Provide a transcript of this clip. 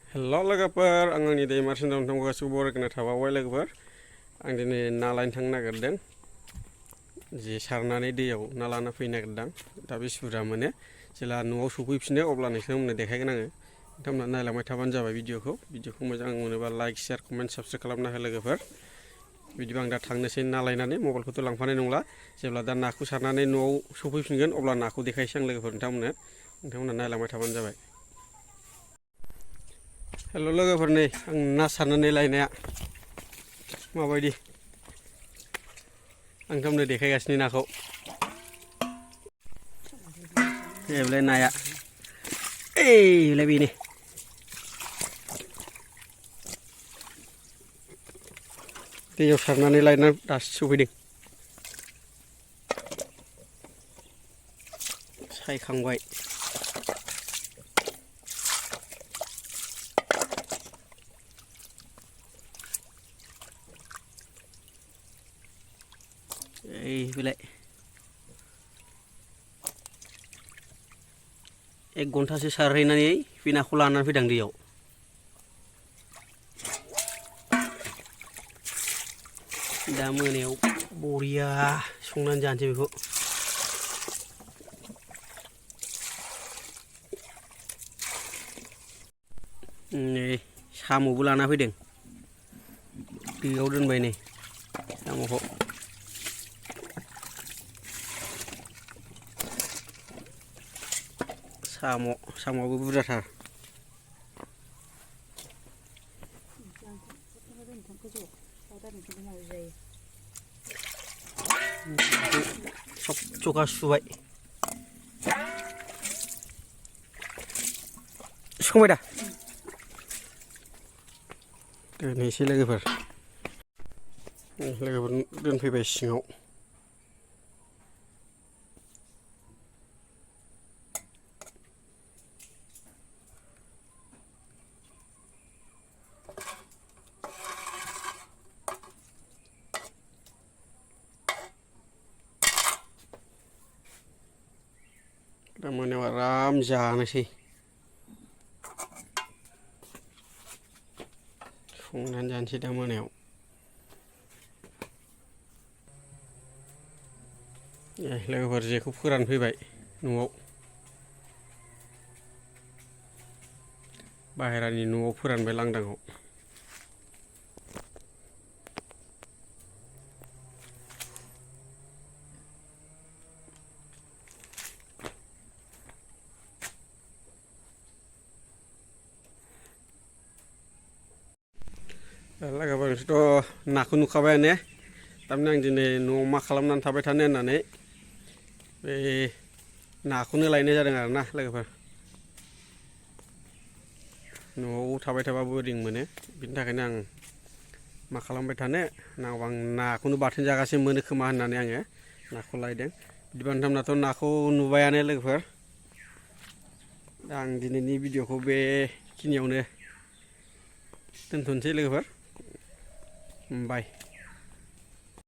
हेल' लोगोफोर आं आंनि दैमासिम दं गासिबो बरायना थाबावबाय लोगोफोर आं दिनै ना लायनो थांनो नागिरदों जे सारनानै दैयाव ना लाना फैनो नागिरदों दा बेसे बुरजा मोनो जेला न'आव सफैफिनो अब्ला नोंथांमोननो देखायगोन आङो नोंथांमोना नायलांबाय थाबानो जाबाय भिडिअखौ मोजां मोनोबा लाइक शेयार कमेन्ट साबस्क्राइब खालामना हो लोगोफोर बिदिबा आं दा थांनोसै ना लायनानै मबाइलखौथ' लांफानाय नंला जेब्ला दा नाखौ सारनानै न'आव सफैफिनगोन अब्ला नाखौ देखायसै आं लोगोफोर नोंथांमोना नायलांबाय थाबानो जाबाय हेल' लोगोफोर नै आं ना सारनानै लायनाया माबायदि आं नोंथांमोननो देखायगासिनो नाखौ बेलाय नाया एलाय बेनो दैयाव सारनानै लायनानै दासो सफैदों सायखांबाय बेलाय 1 घन्टासो सारहैनानै बे नाखौ लानानै फैदों दैयाव दा मोनायाव बरिया संनानै जानोसै बेखौ नै साम'बो लाना फैदों दैयाव दोनबाय नै साम'खौ साम'आबो बुरजाथार सब जगा सुबाय संबाय दा दोनहैसै लोगोफोर दोनफैबाय सिङाव दा मोनायाव आराम जानोसै संनानै जानोसै दा मोनायाव लोगोफोर जेखौ फोरानफैबाय न'आव बाहेरानि न'आव फोरानबाय लांदाङाव लोगोफोर नोंसोरथ' नाखौ नुखाबायानो थारमाने आं दिनै न'आव मा खालामनानै थाबाय थानो होननानै बे नाखौनो लायनाय जादों आरोना लोगोफोर न'आव थाबाय थाबा बोरिं मोनो बिनि थाखायनो आं मा खालामबाय थानो नांगौबा आं नाखौनो बाथोन जागासिनो मोनो खोमा होननानै आङो नाखौ लायदों बिदिबा नोंथांमोनाथ' नाखौ नुबायानो लोगोफोर दा आं दिनैनि भिडिअखौ बेखिनियावनो दोनथ'नोसै लोगोफोर बाय